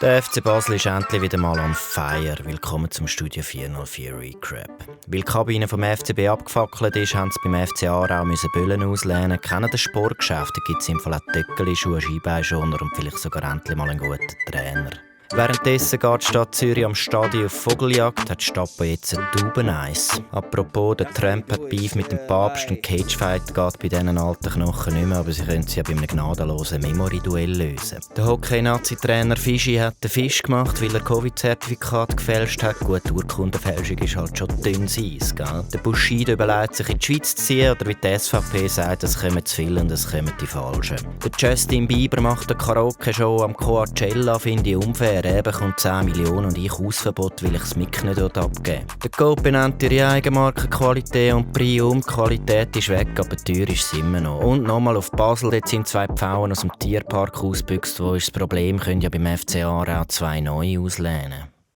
Der FC Basel ist endlich wieder mal on fire. Willkommen zum Studio 404 Recap. Weil die Kabine vom FCB abgefackelt ist, haben sie beim FC Aarau Böllen auslehnen. Kennen das Sportgeschäft, da gibt es im Fall auch Töckeli-Schuhe, Skibeinschoner und vielleicht sogar endlich mal einen guten Trainer. Währenddessen geht die Stadt Zürich am Stadion auf Vogeljagd, hat die Stadt jetzt ein Taubeneis. Apropos, der Trump hat Beef mit dem Papst und Cagefight geht bei diesen alten Knochen nicht mehr, aber sie können sie ja bei einem gnadenlosen Memory-Duell lösen. Der Hockey-Nazi-Trainer Fischi hat den Fisch gemacht, weil er Covid-Zertifikat gefälscht hat. Gut, Urkundenfälschung ist halt schon dünnes Eis, gell? Der Bushido überlegt sich in die Schweiz zu ziehen, oder wie die SVP sagt, es kommen zu viele und es kommen die Falschen. Der Justin Bieber macht eine Karaoke-Show am Coachella, finde ich unfair. Er bekommt 10 Millionen und ich Hausverbot, weil ich das Mic nicht abgeben. Der Coop benennt ihre Eigenmarkenqualität und Prium. Die Qualität ist weg, aber teuer ist sie immer noch. Und nochmal auf Basel, dort sind 2 Pfauen aus dem Tierpark ausgebüxt. Wo ist das Problem? Können ja beim FC Aarau 2 neue auslehnen.